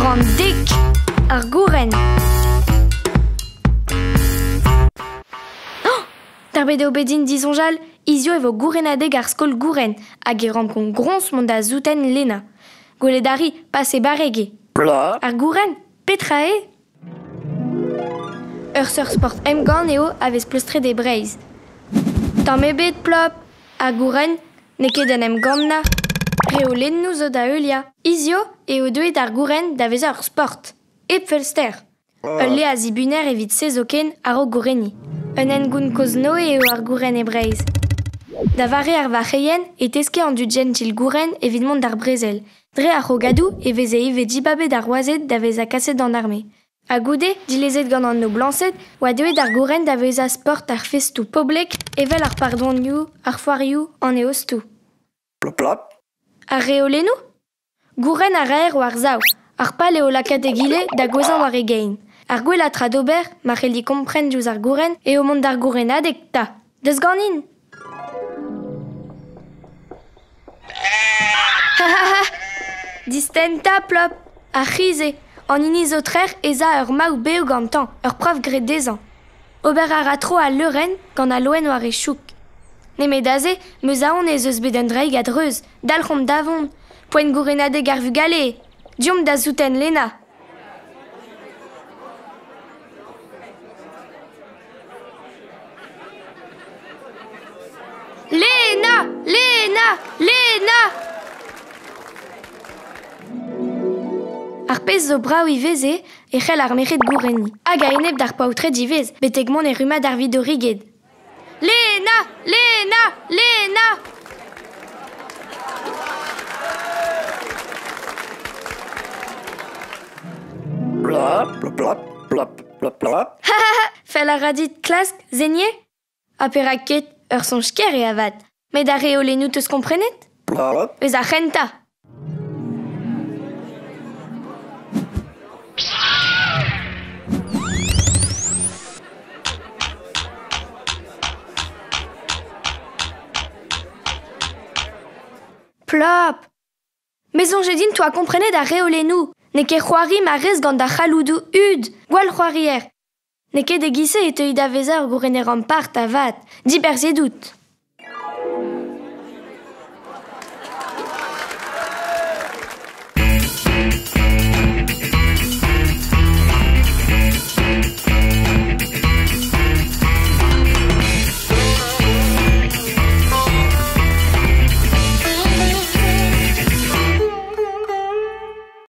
Rann dek, ar gouren. Oh Darbet eo bet din disoñjal, hiziv e vo gourenadeg ar skol gouren hag e rankont groñs mont da souten Lena. Gwelet a ri, pase barrek eo. Ar gouren, petra eo? Ur seurt sport emgann eo a vez pleustret e Breizh. Tamm ebet, Plop! Ar gouren n'eo ket en em gannañ. Reolennoù zo da heuliañ. Hiziv eo deuet ar gouren da vezañ ur sport, hep feulster. Ul le a zibuner evit se zoken a-raok gourenniñ. Un hengoun kozh-Noe eo ar gouren e Breizh. Da vare ar varc'heien e teske an dud jentil gouren evit mont d'ar brezel. Dre ar c'hrogadoù e veze ivez dibabet ar wazed da vezañ kaset d'an arme. Ha goude, dilezet gant an noblañsed, oa deuet ar gouren da vezañ sport ar festoù poblek evel ar pardonioù, ar foarioù, an eostoù. Plop-plop. Ar reolennoù? Gouren a raer war-sav. Ar pal eo lakaat egile da gouezhañ war e gein. Ar gwellañ tra d'ober, ma c'helli kompren diouzh ar gouren, eo mont d'ar gourenadeg 'ta. Deus ganin! Distenn 'ta, Plop! Ar c'hi-se, an hini zo trec'h ez a ur maout bev gantañ, ur prof graet dezhañ. Ober a ra tro al leurenn gant al loen war e chouk. Nemet aze, 'm eus aon ez eus bet un draig a-dreuz, dalc'homp da vont. Poent gourennadeg ar vugale eo. Deomp da souten Lena. Lena! Lena! Lena! Ar pezh zo brav ivez eo e c'hell ar merc'hed gourenniñ, hag a-enep d'ar paotred ivez, betek mont e rummad ar vidoriged. Lena! Lena! Lena! Plop, plop, plop, plop, plop, plop. Fell a ra dit klask, Zenier? Ha perak ket? Ur soñj ker eo avat. Met ar reolennoù 'teus komprenet? Plop. Eus ar c'hentañ. Plop! Me soñje din 'toa komprenet ar reolennoù. N'eo ket c'hoari ma rez gant da c'halloudoù hud, gwall c'hoarier. N'eo ket e-giz-se e teui da vezañ ur gourener ampart avat, diberzhet out.